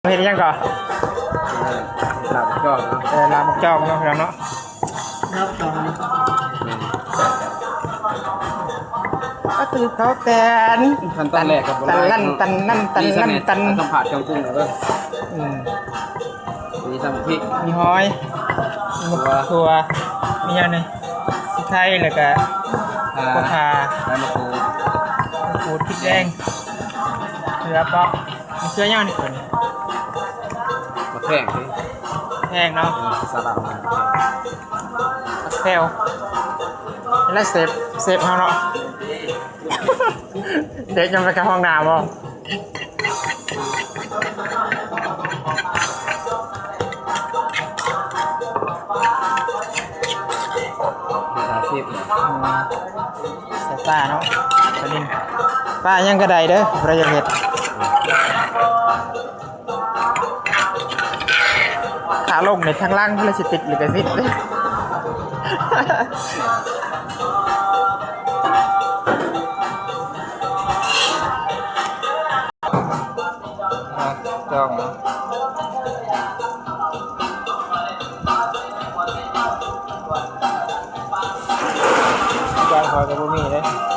ເຮັດຫຍັງກໍ? ລາບໝາກຈອກເນາະ. ເອີ ລາບໝາກຈອກເນາະ ພີ່ນ້ອງເນາະ. ລາບຈອກ ອາ ຕື່ມເຂົ້າແຕນ. ຂັ້ນຕອນແລກກໍບໍ່ຫຼາຍ ຕັນ ຕັນ ຕັນ ຕັນ ຕັນ ສຳພາດເຄື່ອງປຸງເດີ. ອືມ ມີສຳພະ ມີຫອຍ ມີໝາກຖົ່ວ ມີຫຍັງນີ້ ຊິໄຄ ແລ້ວກະ ອ່າ ຂ່າ ໃບມະກູດ ໝາກກູດ ພິກແດງ ເກືອເປາະ. ມັນເຄືອຫຍັງນີ້? ຕົວນີ້ໝາກແພງເດ້. ແພງເນາະ. ເອີ ສາລະ ໝາກແພງ ແລ້ວເຊຟ ເຊຟເຮົາເນາະ. ເຊຟຈະໄປເຂົ້າຫ້ອງນ້ຳບໍ່? ມິດອາຊີບເນາະ. ອືມ ສາຍຕາເນາະ ປານິນ ປາຫຍັງກໍໄດ້ເດີ ບໍ່ໄດ້ຢາກເຮັດ. ຖ້າລົງໃນທາງຫຼັງລະຊິຕິດລິຂະສິດເດ້. ຈ້ອງເນາະ ຈານຂ້ອຍກໍບໍ່ມີເດ້.